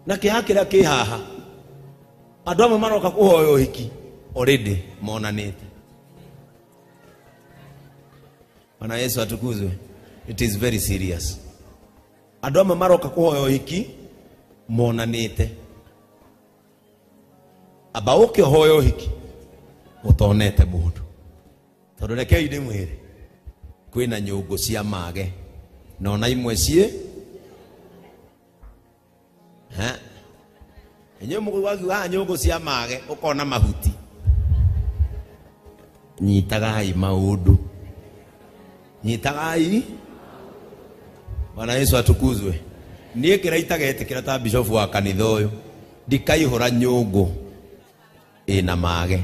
Na kĩeha kĩrĩa kĩ haha, andũ amwe maroka kũhoya ũhiki already monanĩte. Bwana Yesu atukuzwe. It is very serious. Andũ amwe maroka kũhoya ũhiki monanĩte. Amba ũke ũhoe ũhiki ũtonete mũndũ, tondũ rekei ndĩmwĩre kwĩna nyũngũ cia mage na ona imwe ciĩ. Inyuĩ mũgũakiuga haha nyũngũ cia mage ũkona mahuti. Nyitagai maũndũ, nyitagai. Bwana Yesu atukuzwe. Niĩ kĩrĩa itagetĩkĩra ta bishofu wa kanitha ũyũ, ndikaihũra nyũngũ ĩna mage.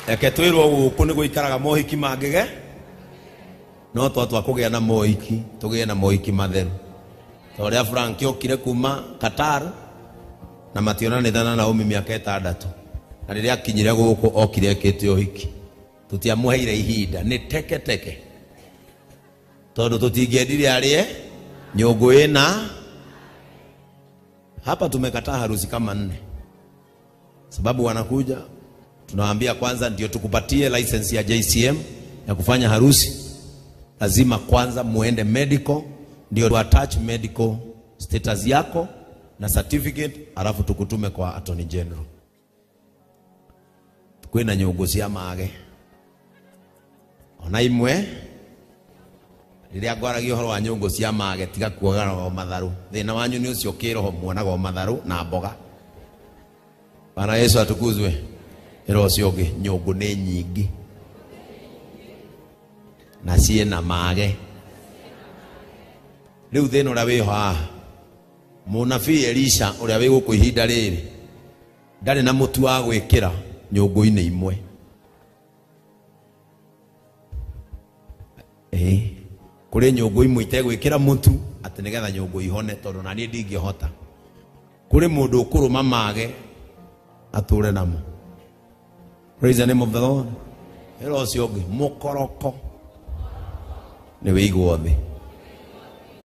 Reke twĩrwo gũkũ nĩ gũikaraga mohiki mangĩge, no twatua kũgĩa na mohiki tũgĩe na mohiki matheru, ta ũrĩa Frank okire kuma Qatar na mationanĩte na Naomi mĩaka 6, na rĩrĩa akinyire gũkũ okire ekĩte ũhiki. Tũtiamũheire ihinda, nĩ teke teke, tondũ tũtingĩendire arĩe nyũngũ ĩna. Hapa tumekataa harusi kama 4, sababu wanakuja tunawaambia kwanza ndio tukupatie license ya JCM ya kufanya harusi, lazima kwanza muende medical, ndio tu attach medical status yako na certificate, alafu tukutume kwa Attorney General. Kwĩna nyũngũ cia mage ona imwe. Rĩrĩa ngwaragia ũhoro wa nyũngũ cia mage, tiga kuogaga o matharũ. Thĩna wanyu nĩ ũcio kĩroho, muonaga o matharũ na mboga. Bwana Yesu atukuzwe. Ĩra ũcio ũngĩ, nyũngũ nĩ nyingĩ na ciĩna mage. Rĩu thĩna ũrĩa wĩho haha, mũnabii Elisha ũrĩa wĩ gũkũ ihinda rĩrĩ ndarĩ na mũtu wa gwĩkĩra nyũngũ-inĩ imwe. Kũrĩ nyũngũ imwe itegwĩkĩra mũtu atĩ nĩgetha nyũngũ ihone, tondũ na niĩ ndingĩhota. Kũrĩ mũndũ ũkũrũma mage atũre namo. Praise the name of the Lord. Ĩra ũcio ũngĩ, mũkoroko nĩ wĩigwo thĩ.